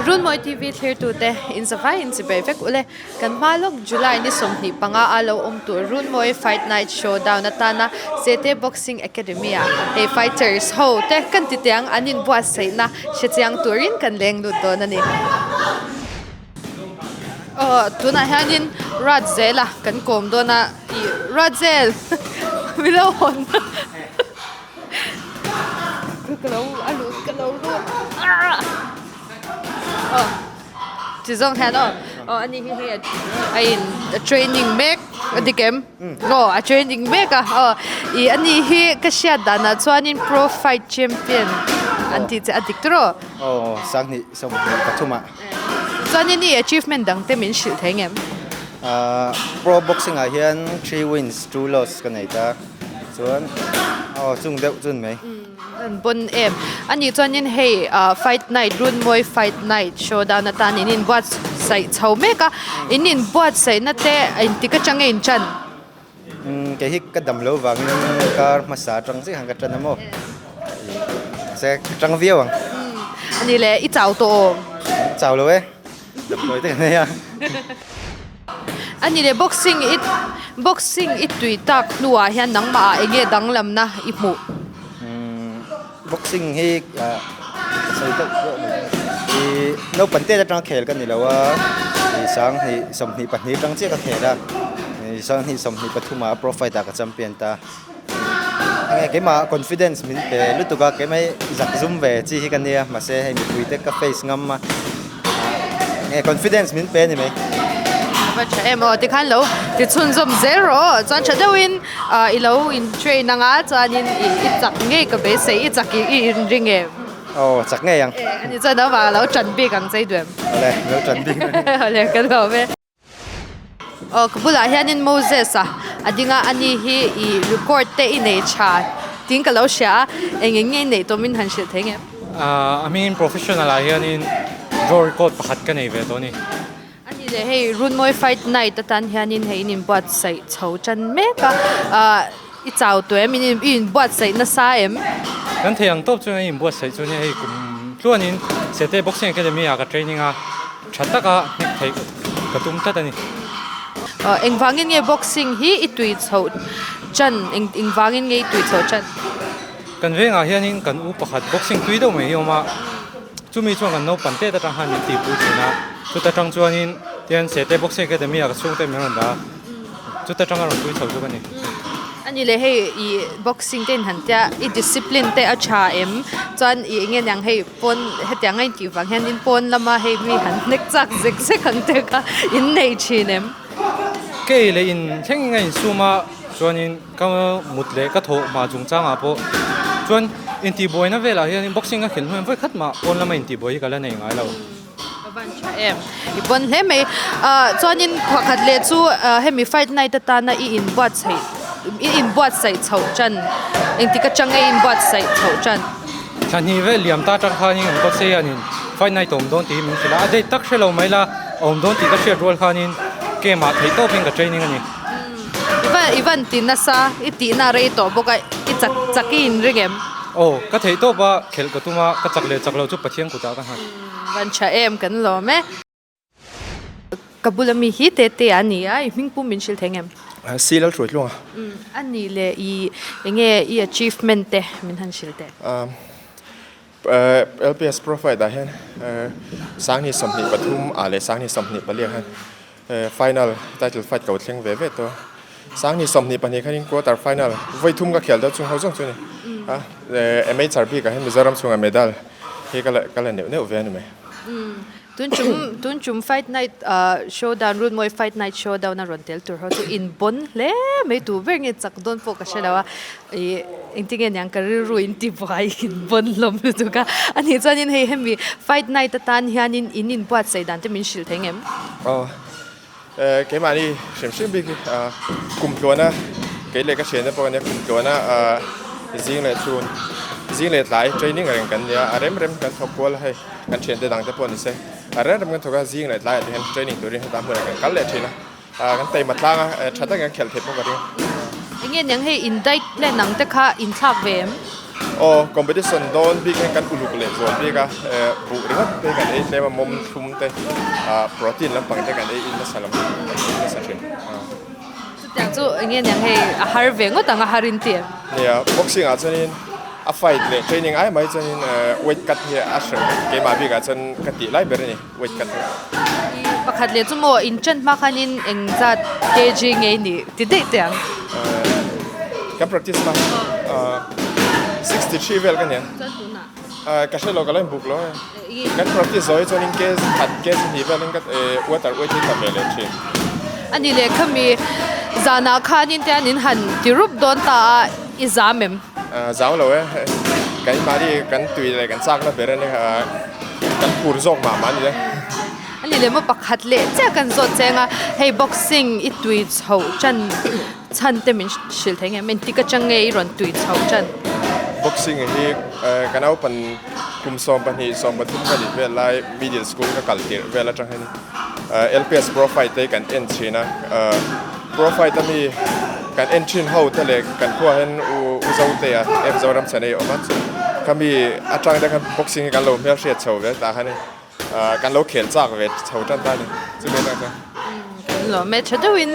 Runmawi TV thlirtute inzavai inchibei vek ule. Kan hma lawk July ni 25 a lo awm tur Runmawi Fight Night Showdown atana Sete Boxing Academy ah hei fighters ho te kan ti tiang an inbuatsaihna hre chiang turin kan leng lut dawn a ni. Aw tunah hianin Ruatzela kan kawm dawn a ih Ruatzel milo hawn ka lo a lut ka lo lut ah aw ti zawng hian aw aw ani hi hei a in a training mek a dik em aw a training mek a aw ih ani hi ka hriat danah chuanin pro fight champion an tih che a dik tawh aw sanghnih 23 ah. Chuanin i achievement dang te min hrilh thei ngem? Pro boxing ah hian three wins two loss ka nei ta chuan aw chung deuh chun mai. An bon em. Ani chuanin hei fight night Runmawi fight night showdown atan in inbuatsaih chho mek a, in inbuatsaihna te engtik atang nge in chan? Kei hi ka dam lo vangin kar hmasa atang chiah khan ka tan a maw? Mahse ka tang viau ang. Ani le i chau tawh awm? Chau lo e, damdawi te ka nei a. Ani le boxing i boxing i tui tak hnuah hian nangmah ah enge danglamna i hmuh? Boxing hi ka sawi deuh deuh mai. I naupang te atanga khel ka ni lo a, i sanghnih 22 atang chiah ka khel a, i sanghnih 23 ah pro fight ah ka champion ta. Enge keimah confidence min pe lutuk a, keimah hi zak zum ve chi hi ka nia, mahse hei mipui te ka face ngam a. Nge confidence min pe ni mai. Va tha em aw tikhan lo ti chhunzawm zel rawh chuan tha deuhin i lo in train anga chuanin i chak ngei ka beisei i chak i inring em? Aw chak ngei ang. Ani chuan lo vang lo tan bik ang chei duh em? Awle lo tan bik. Awle ka lawm e. Aw ka bulah hianin Moses a a ding a ani hi i record te i nei tha tiin ka lo hria a eng eng nge i neih tawh min han hrilh thei ngem? Ahh a hmingin professional ah hianin draw record pakhat ka nei ve tawh a ni. Ani leh hei Runmawi fight night atan hianin hei in inbuatsaih chho tan mek a ahh i chau tawh em i inbuatsaih nasa em? Kan thei ang tawp chuan a inbuatsaih chu nia hei kum tluanin Sete Boxing Academy ah ka training a. Tha taka hnek theih ka tum tlat a ni. Engvangin nge boxing hi i tui chhoh chan? Engvangin nge i tui chhoh chan? Kan vengah hianin kan u pakhat boxing tui deuh mai hi a awm a, chumi chuan kan naupang tet atang khan min tihpui thin a, chuta tang chuanin tihian Sete Boxing Academy ah ka chhungte min rawn dah a, chuta tanga rawn tui chho chu ka ni. A ni le hei i boxing te in han tia i discipline te a tha em? Chuan i enge niang hei pawn hetiang a intih vang hian in pawn lama hei mi han hnek chak zek zek ang te kha in nei thin em? Kei leh in thleng in a insum a chuanin ka mut leh ka thawh hma chungchangah pawh chuan intihbuaina velah hian boxing a khelh hnuin vawi khat mah pawn lama intihbuai hi ka la nei ngai lo. Ka van tha em? I pawn hle mai. Ah chuanin pakhat leh chu hemi fight night atana i inbuatsaih i inbuatsaih chhoh tan engtik atanga i inbuatsaih chhoh tan? Thla hnih vel liam ta atang khanin an kawt sei hianin fight night a awm dawn tih hi min hrilh a, a date tak hre lo mai la a awm dawn tih ka hriat rual khanin camp ah theih tawpin ka training a ni. I van i van ti nasa i tihna rei tawh bawk a i chak chak i inring em? Aw ka theih tawp a khelh ka tum a ka chak leh chak lo chu Pathian kutah ka nghat. Van tha em kan lawm e. Ka bula mi hi te te a ni a, i hming pum min hrilh thei ngem? Si lal hruai tluang a. A ni le i enge i achievement te min han hrilh teh. LPS profile ah hian Sanghnih 23 ah leh Sanghnih 24 ah hian final title fight ko thleng ve ve tawh a. Sanghnih 22 khanin quarter final vawi thum ka khel deuh chung ho zawng chu a ni. Amateur bik ah hian Mizoram chhungah medal Hei ka la ka la neuh neuh ve a ni mai. Tun chum tun chum fight night ah showdown Runmawi fight night showdown a rawn tel tur ho chu in bawn hle mai tur ber nge chak dawn pawh ka hre lo a ih engtin nge niang ka rilru in ti buai in bawn hlawm lutuk a anih chuanin hei hemi fight night atan hianin in inbuatsaih dan te min hrilh thei ngem? Aw keimahni hrim hrim bik hi kum tluana kei leh ka thiante pawh ania kum tluana zing leh chhun zing leh tlai training reng kan nia a rem rem kan thawk kual a hei kan thiante dang te pawh ni se a rem rem kan thawk a zing leh tlaiah te hian training turin heta hmunah kan kal leh thin a kan taima tlang a tha takin kan khelh theih bawk a ring. Enge niang hei in diet plan ang te kha inthlak ve em? Aw, competition dawn bik hian kan uluk leh zual bik a, buh ringawt te hi kan ei tlem a, mawm thlum te, protein lampang te kan ei in nasa lam kan ei nasa thin. Chutiang chu eng nge niang hei a har ve ngawt ang a har in ti em? Nia, boxing ah chuanin a fight leh training ai mai chuanin weight cut hi a hreh keimah bikah chuan ka tih lai ber a ni weight cut hi. I pakhat leh chu maw in ṭan hma khanin eng zat kg nge i nih ti daih teh ang? Kan practice hma 63 vel ka nia. Chuan tunah? Ka hre lo ka lo inbuk lo e. Kan practice zawh hi chuanin kg khat kg hnih velin ka water weight hi ka ve leh thin. A ni leh khami zanah khanin te an in han ti rup dawn ta a i zam em? Zam lo e. Kan mahni kan tui leh kan chakna ber a nia kan phur zawk mah mah a ni e. A ni leh maw pakhat leh chiah kan zawt cheng a hei boxing i tui chhoh tan Chhan te min hrilh thei ngem engtik atang nge i rawn tui chho tan? Boxing hi ka naupan kum 12 13 ka nih vel lai middle school ka kal tirh vel atang hian LPS pro fight te kan en thin a, pro fight ami kan en thin ho te leh kan khua hian u Zotea F Zoramchhana hi a awm a, khami atang te khan boxing hi kan lo hmelhriat chho ve ta kha ni. Kan lo khel chak ve chho tan ta ni chu ve tak chuan. Kan lawm e, tha deuhin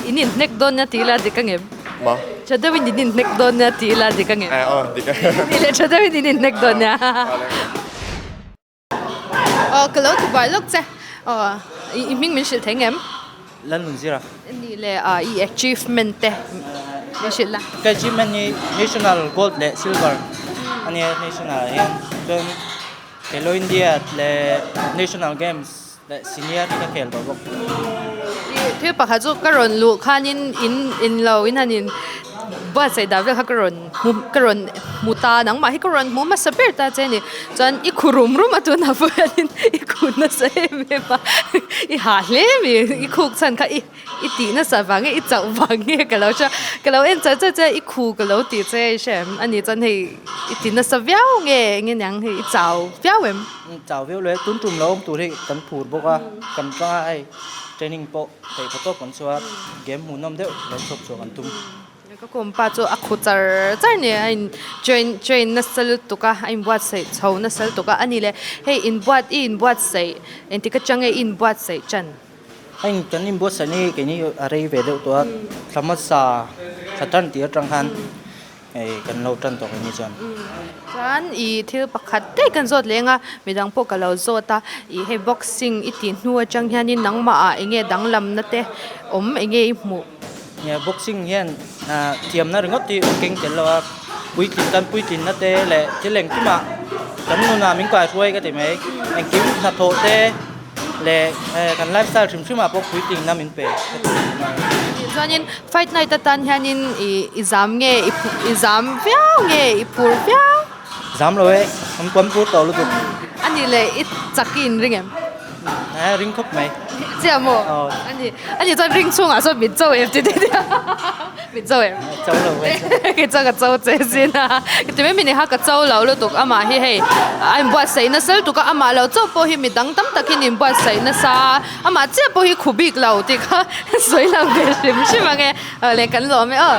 in inhnek dawn nia tih ila dik angem? Ma? Tha deuhin in inhnek dawn nia tih ila dik angem? Eh aw dik e. Ni leh tha deuhin in inhnek dawn nia. Aw ka lo ti buai lawk che. Aw i hming min hrilh thei ngem? Lalnunzira. Ni leh i achievement te min hrilh la. Ka achievement hi national gold leh silver a nia national ah hian chuan Khelo India leh National Games leh Senior hi ka khel tawh bawk. I thil pakhat chu ka rawn luh khanin in in lo in han in buatsaih dah vel kha ka rawn hmu ka rawn hmu ta nangmah hi ka rawn hmu hmasa ber ta che a ni. Chuan i khu rum rum a tunah pawh hianin i khu nasa em em a i hah hle mai i khuk chhan kha i I tih nasa vang nge i chauh vang nge ka lo hria ka lo en char char che i khu ka lo tih che i hre em ani chuan hei i ti nasa viau nge enge niang hei i chau viau em. Chau viau lo e tun tum lo awm tur hi kan phur bawk a kan tanga hei training pawh theih pawh tawp kan chhuah a game hmuhnawm deuh lo chhuak chhuah kan tum. Ka khawmpa chu a khu char char ni a in train train nasa lutuk a a inbuatsaih chho nasa lutuk a ani le hei inbuat i inbuatsaih engtik atang nge i inbuatsaih tan. Heng kan inbuatsaih ni keini a rei ve deuh tawh a, thla hmasa thla tan tih atang khan hei kan lo tan tawh keini chuan. Chuan i thil pakhat daih kan zawt leng a, midang pawh ka lo zawt a, i hei boxing i tih hnu atang hianin nangmah ah enge danglamna te awm enge i hmuh? Nia boxing hian thiamna ringawt hi keng tel lo a, puitlin kan puitlinna te leh thil engkimah kan nunah min kaihruai ka ti mai, engkim hnathawh te. Leh kan lifestyle hrim hrim ah pawh puitling na min pe ka ti thin a. Chuanin fight night atan hianin i i zam nge i i zam viau nge i phur viau? Zam lo e, an kuam phur tawh lutuk. A nih leh i chak i inring em? Ae ring khawp mai. Chiah maw? Aw. A ni a nih chuan ring chhungah sawn min cho em ti ti tia min cho em? Cho lo e. Kei chuan ka cho che sin a. Ka ti mai mai ni kha ka cho lo lutuk amah hi hei a inbuatsaih nasa lutuk a amah lo chauh pawh hi midang tam tak hian inbuatsaih nasa a amah chiah pawh hi khu bik lo tih kha sawi lang ve hrim hrim ang e leh kan lawm e aw.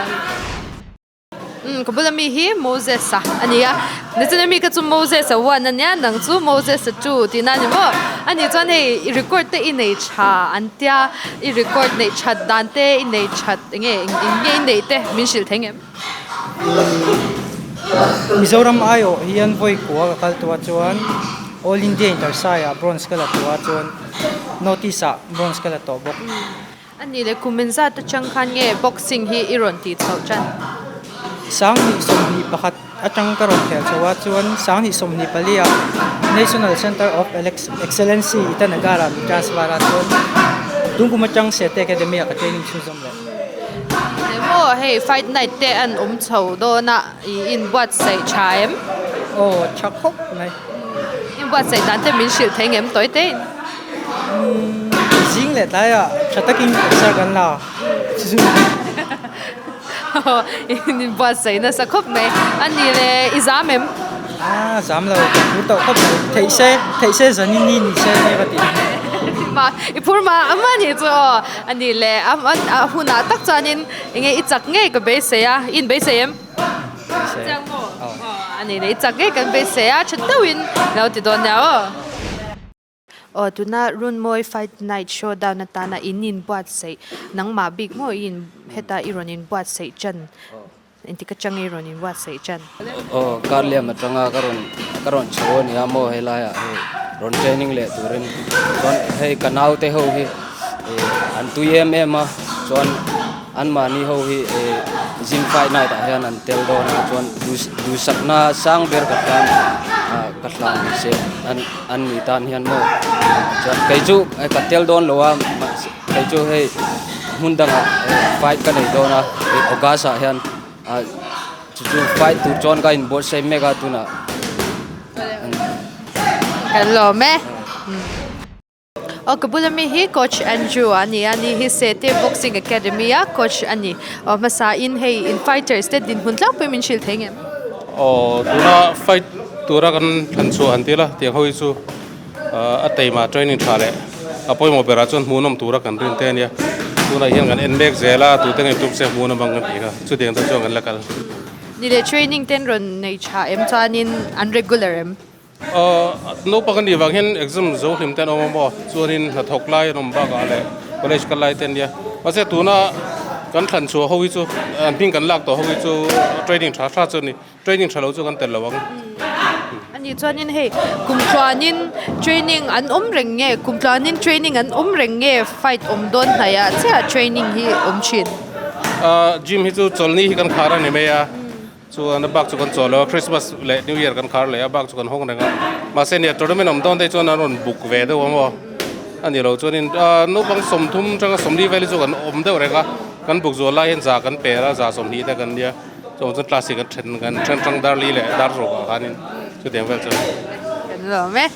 Umm ka bula mi hi Moses a a ni a nichina mi kha chu Moses a one a nia nang chu Moses a two tihna a ni maw a nih chuan hei i record te i nei tha an tia i record neih that dan te i nei that eng nge eng nge i neih te min hrilh thei ngem. Mizoram aiawh hian vawi kua ka kal tawh a chuan All India Intersai ah bronze ka la tawh a chuan North East ah bronze ka la tawh bawk. A nih leh kum engzat atang khan nge boxing hi i rawn tih chhoh tan? 2021 atang ka rawn khel chho a chuan 2024 ah National Centre of Excellency Itanagar ah min transfer a chuan tun kum atang Sete Academy ah ka training chhunzawm leh. Eng maw hei fight night te an awm chho dawn a i inbuatsaih tha em? Aw tha khawp mai. Inbuatsaih dan te min hrilh thei ngem tawi te in? Zing leh tlai ah tha takin exer kan la chu. Inbuatsaih nasa khawp mai. A nih leh i zam em? A zam lo, ka phur tawh khawp mai. Theih se, theih se zanin ni ni se nia ka ti. Ma, i phur mah mah a nih chu aw. A nih leh a hunah tak chuanin enge i chak ngei ka beisei a, i inbeisei em? beisei. Chiang maw? Aw a ni le i chak ngei kan beisei a tha deuhin lo ti dawn nia aw. Aw tuna Runmawi Fight Night Showdown atana in inbuatsaih nangmah bik maw i in heta i rawn inbuatsaih tan engtik atanga i rawn inbuatsaih tan? Aw Karliam atanga ka rawn ka rawn chho a nia maw helaiah hei rawn training leh turin chuan hei ka naute ho hi ih an tui em em a chuan anmahni ho hi ih gym fight night ah hian an tel dawn a chuan duhsakna sang ber ka tan ah ka hlan se an an ni tan hian maw chuan kei chu ka tel dawn lo a mahse kei chu hei hmun dangah fight ka nei dawn a august ah hian ah chu chu fight tur chuan ka inbuatsaih mek a tunah. Kan lawm e. Aw ka bula mi hi coach Andrew a ni a ni hi Sete Boxing Academy a coach a ni. Aw hmasa in hei in fighters te dinhmun tlangpui min hrilh thei ngem? Aw tuna fight tura kan thlan chhuah han ti la tiang ho hi chu a teima training tha leh a pawimawh berah chuan hmuhnawm tura kan rin te a nia. Tunah hian kan en mek zel a tute ngei tum se hmuhnawm ang kan tih kha chutiang te chuan kan la kal. Ni leh training ten rawn nei tha em chuanin an regular em? Naupang a nih vang hian exam zo hlim te an awm a maw? Chuanin hnathawk lai an awm bakah leh college kal lai te an nia. Mahse tuna kan thlan chhuah ho hi chu an hming kan lak tawh ho hi chu training tha tha chu a ni. Training tha lo chu kan tel lo ang. A nih chuanin hei kum tluanin training an awm reng nge? Kum tluanin training an awm reng nge fight awm dawn hnaihah chiah training hi awm thin? Gym hi chu chawlhni hi kan khar a ni mai a. Chuan a bak chu kan chawl lo a, Christmas leh New Year kan khar leh a, bak chu kan hawng reng a. Mahse nia tournament awm dawn te chuan an rawn book ve deuh a maw? A ni lo chuanin naupang 30 atanga 40 vel hi chu kan awm deuh reng a, kan book zual lai hian za kan per a, za 20 te kan nia. Chuan chuan class hi kan then kan then tang dar li leh dar ruk ah khanin chutiang vel chuan. Kan lawm e.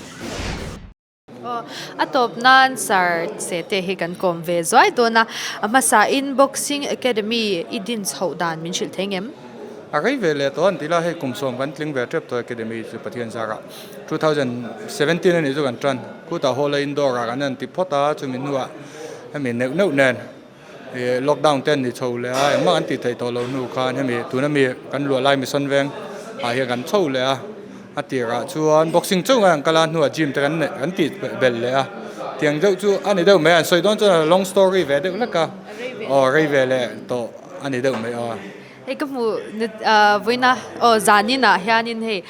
Aw, a tawp nan Sir Sete hi kan kawm ve zuai dawn a, a hmasa in Boxing Academy i din chhoh dan min hrilh thei ngem? A rei ve leh tawh an ti la, hei kum sawm kan tling ve tep tawh Academy chu Pathian zarah 2017 a nih chu kan tan, khutah hall a indoor ah kan han ti phawt a, chumi hnuah hemi neuh neuh nen ih lockdown te an ni chho leh a, engmah kan tih theih tawh loh hnu khan hemi tuna mi kan luah lai mission veng ah hian kan chho leh a, a tirah chuan boxing chauh ngai an kal a hnuah gym te kan neih kan tih belh leh a, tiang deuh chu a ni deuh mai a, an sawi dawn chuan a long story ve deuh hlek a, aw rei ve leh tawh a ni deuh mai aw. Hei ka hmuh vawiina aw zaninah hianin hei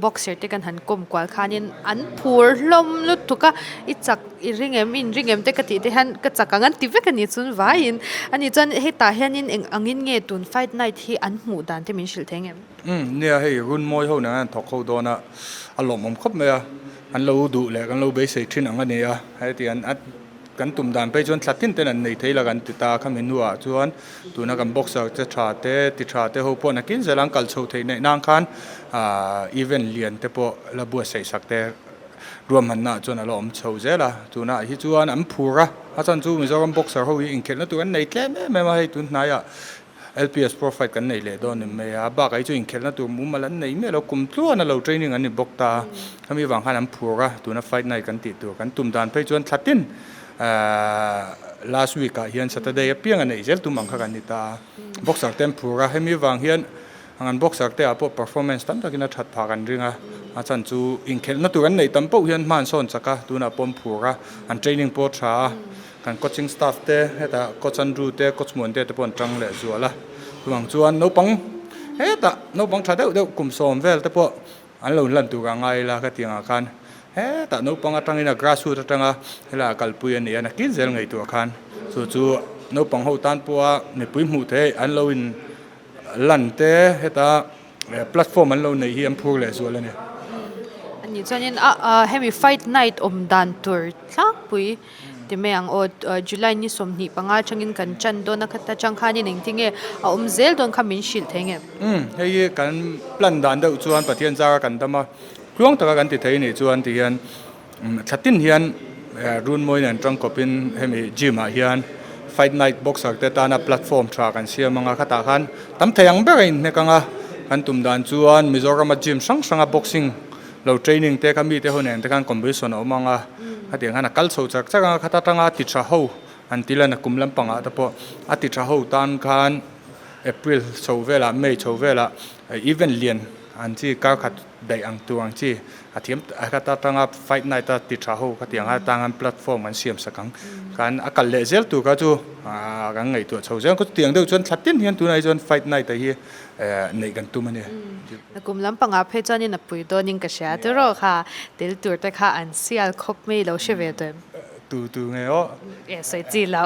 boxer te kan han kawm kual khanin an phur hlawm lutuk a, i chak i ring em i inring em te ka tih te hian ka chak ang an ti vek a ni chun vaiin a ni chuan hetah hianin eng angin nge tun fight night hi an hmuh dan te min hrilh thei ngem? Umm nia hei Runmawi ho nen an thawk ho dawn a, a lawmawm khawp mai a, an lo duh leh kan lo beisei thin ang a ni a, heti an a. Kan tum dan phei chuan thla tin ten an nei thei la kan ti ta khami hnuah chuan tuna kan boxer che tha te ti tha te ho pawh nakin zel an kal chho theih neih nan khan ahh event lian te pawh la buatsaih sak te ruahmanna ah chuan a la awm chho zel a tunah hi chuan an phur a a chhan chu Mizoram boxer ho hi inkhelhna tur an nei tlem em em a hei tun hnaiah LPS Pro Fight kan nei leh dawn em mai a, bakah hi chu inkhelhna tur mumal an nei miah lo, kum tluan a lo training an ni bawk ta a, khami vang khan an phur a, tuna fight night kan tih tur kan tum dan phei chuan thla tin last week ah hian Saturday apiang a neih zel tum ang kha kan ni ta a, boxer te an phur a, hemi vang hian an boxer te ah pawh performance tam takin a that phah kan ring a, a chhan chu inkhelhna tur an neih tam poh hian hma an sawn chak a, tunah pawh an phur a, an training pawh a tha a. Kan coaching staff te hetah coach Andrew te coach Muante te pawh an tang leh zual a, chuvang chuan naupang hetah naupang tha deuh deuh kum sawm vel te pawh an lo hlan tur a ngai ila ka tiangah khan hetah naupang atangin a grassroot atanga helaiah kalpui a ni a nakin zel ngaihtuah khan chu chu naupang ho tan pawha mipui hmuh theih an lo in lan te heta platform an lo neih hi an phur leh zual a ni. A nih chuanin a hemi fight night awm dan tur tlangpui Ti mai ang aw, July ni 25 atangin kan tan dawn a, khata tang khanin engtinge a awm zel dawn kha min hrilh thei nge? Umm, hei hi kan plan dan deuh chuan Pathian zara kan dam a, tluang taka kan ti thei nih chuan ti hian thla tin hian Runmawi nen tangkawpin hemi gym ah hian Fight Night Boxer te tana platform tha kan siam ang a, khatah khan tam thei ang ber a inhnek ang a, kan tum dan chuan Mizorama gym hrang hranga boxing Lo training te kha mite ho nen te khan competition a awm ang a, khatiang khan a kal chho chak chak ang a, khata tanga ti tha ho an ti lan a kum lampangah te pawh a ti tha ho tan khan April chho velah May chho velah event lian an chi kar khat daih ang tur ang chi a thiam a khat atanga fight night a ti tha ho ka tih ang a tang an platform an siam sak ang khan a kal leh zel tur kha chu ah kan ngaihtuah chho zel ang chutiang deuh chuan thla tin hian tunah hi chuan fight night a hi neih kan tum a ni. Kum lampangah phei chuanin a pui dawnin ka hria tiraw kha tel tur te kha an sial khawp mai lo hre ve tawh em? Tu tu nge aw? E sawi chi lo.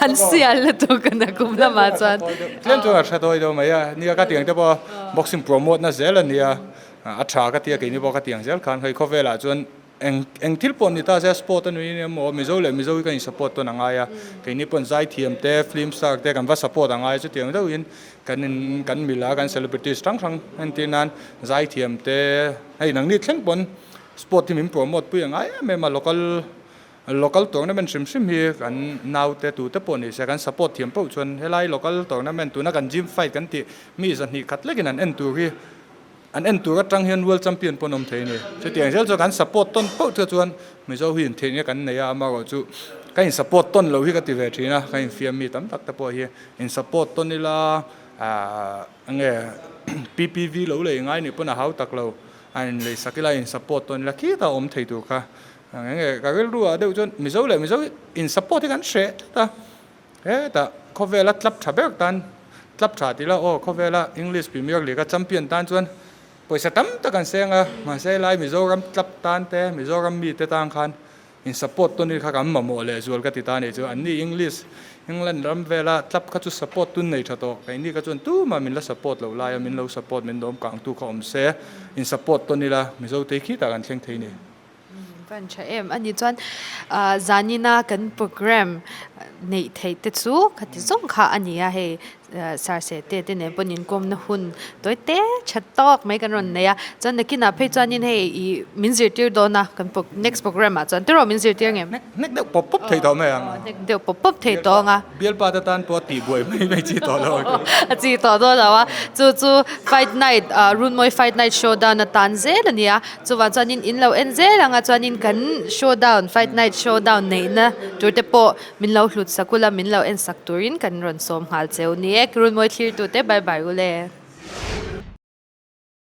An sial lutuk a na kum lamah chuan. Tlem chuan a hre dawi deuh mai a, nia ka tiang te pawh boxing promote na zel a nia, a tha ka tia keini pawh ka tiang zel khan hei khawvelah chuan eng eng thil pawh ni ta se sport a nui emaw Mizo leh Mizo hi kan in support tawn a ngai a, keini pawh zaithiam te film star te kan va support a ngai a chutiang deuhin kan in kan mil a kan celebrities hrang hrang entir nan zaithiam te hei nangni thleng pawn Sport hi min promote pui a ngai em em a, local local tournament hrim hrim hi kan naute tute pawh ni se kan support thiam poh chuan helai local tournament tuna kan gym fight kan tih mi zahnih khat lekin an en tur hi an en tur atang hian world champion pawh an awm thei a ni. Chutiang zel chuan kan support tawn poh te chuan Mizo hi intheihna kan nei a, amaherawhchu ka in support tawn lo hi ka ti ve thin a, ka infiam mi tam tak te pawh hi in support tawn ila ahh enge PPV lo lei ngai nih pawn a hau tak lo. A in lei sak ila in support tawn ila khita awm thei tur kha eng nge ka rilru ah deuh chuan Mizo leh Mizo in support hi kan hreh tlat a, hetah khawvela club tha ber tan club tha tih ila aw khawvela English Premier League a champion tan chuan pawisa tam tak an seng a mahse helai Mizoram club tan te Mizoram mite tan khan In support tawn hi kha kan mamawh leh zual ka ti ta anih chu. Anni English, England ram vela club kha chu support tun nei tha tawh. Keini kha chuan tumah min la support loh laia min lo support min dawm kangtu kha awm se. In support tawn ila Mizo te khi tah kan thleng thei ni. Van tha em. Ani chuan zanina kan program neih theih te chu khati zawng kha a ni a hei. Sarseh te te nen pawhin inkawmna hun tawi te tha tawk mai kan rawn nei a, chuan nakinah phei chuanin hei ih min zirtir dawn a kan next program ah chuan tiraw min zirtir ngem? Hnek deuh pawp pawp thei tawh mai ang. Hnek deuh pawp pawp thei tawh ang a. Bialpa te tan pawh a tih buai mai mai chi tawh lo ang. A chi tawh dawn lo a, chu chu fight night Runmawi fight night showdown atan zel a ni a, chuvang chuanin in lo en zel ang a chuanin kan showdown fight night showdown neihna tur te pawh Min lo hlut sak ula, min lo en sak turin kan rawn sawm nghal cheu ni e. Runmawi thlirtute bye bye ule.